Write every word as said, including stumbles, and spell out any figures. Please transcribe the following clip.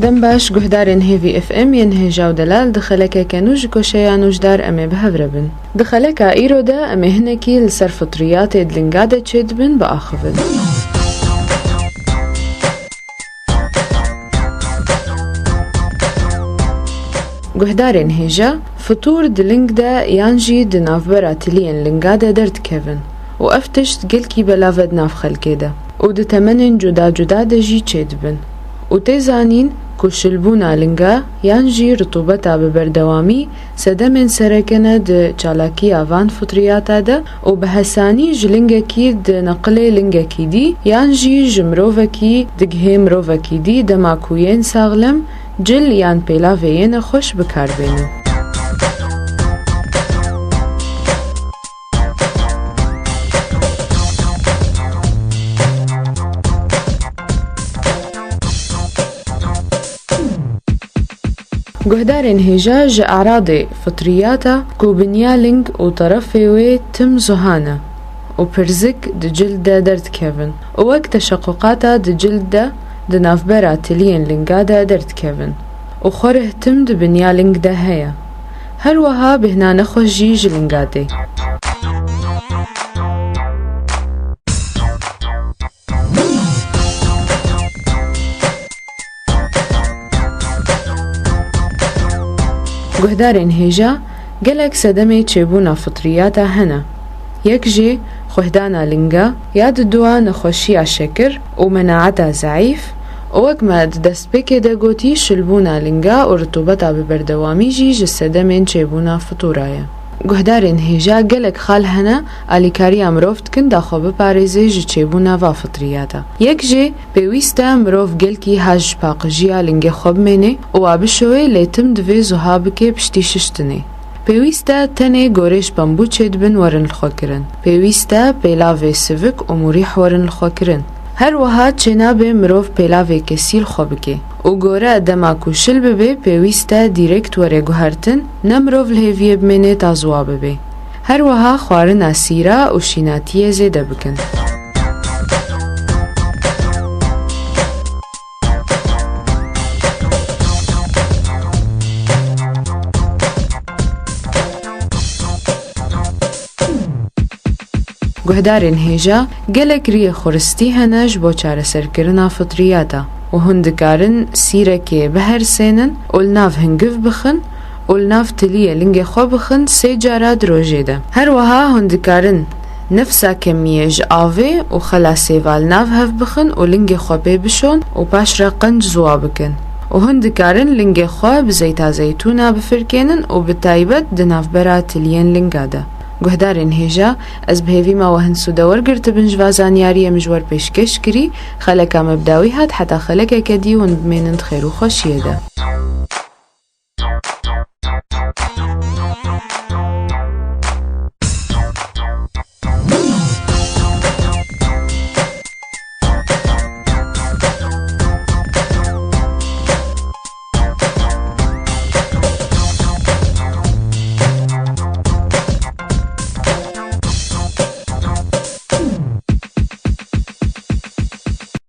Dem baş, guhdarên Hêvî F M yên hêja û delal, di xelekeke nû ji koşeya nûjdar em ê bi hev re bin. Di xeleka îro de em ê hinekî li ser fitriyatê di linga de çêdibin biaxivin. Guhdarên hêja, fitûr di ling de yan jî di navbera tiliyên linga de derdikevin û ev tişt gelkî belav e di nav xelkê de û di temenên cuda cuda de jî çêdibin û tê zanîn ku şilbûna linga yan jî ritûbeta bi berdewamî sedemên sereke ne di çalakiya van fitriyata de û bi hesanî ji lingekî di neqilê lingekî dî yan jî ji mirovekî digihê mirovekî dî dema ku yên saxlem cil yan pêlavê yê nexweş bi kar bênin. Guhdarên hêja ji eradê fitriyata ku binya ling û terefê wê tim zuha ne û pirzik di cild de derdikevin û wek teşequqata di cild de di navbera tiliyên linga de derdikevin û xwerih tim di binya ling de heye. Her wiha bêhna nexweş jî ji linga tê. Guhdarên hêja, gelek sedemê çêbûna fitriyata hene. Yek jê xwehdana linga ya, di dua nexweşiya şekir û menaeta zeîf û wek me di destpêkê de gotî, şilbûna linga û ritûbeta bi berdewamî jî ji sedemên çêbûna fitûra ye. Guhdarên hêja, gelek xal hene alîkariya mirov dikin da xwe biparêzê ji çêbûna va fitriyata. Yek jê, pêwîst e mirov gelkî hez ji paqijiya lingê xwe bimênê û wa bişewê, lê tim divê zuha bike piştî şiştinê. Pêwîst e tenê gorê ji pembû çêdibin werin lixwekirin. Pêwîst e pêlavê sivik û mûrîh werin lixwekirin. Her wiha çênabe mirov pêlavê kesî li xwe bike û gore dema ku şil bibe pêwîst e dîrekt were guhertin, ne mirov li hêviyê bimêne ta ziwa bibe. Her wiha xwarina sîra û şînatiyê zêde bikin. Guhdarên hêja, gelek riyê xuristî hene ji bo çareserkirina fitriyata û hûn dikarin sîrekê bihersênin û li nav hingiv bixin û li nav tiliyê lingê xwe bixin sê cara di rojê de. Her wiha hûn dikarin nefsa kemiyê ji avê û xela sêva li nav hev bixin û lingê xwe pê bişon û paş re qenc ziwa bikin. Û hûn dikarin lingê xwe bi zeyta zeytûna bifirkênin û bi taybet di navbera tiliyên linga de. Guhdarên hêja, ez bi hêvî me we hin sûde wergirtibin ji va zaniyariyê min ji we re pêşkêş kirî. Xeleka me bi dawî hat, heta xelekeke dî hûn bimênin di xêr û xweşiyê de.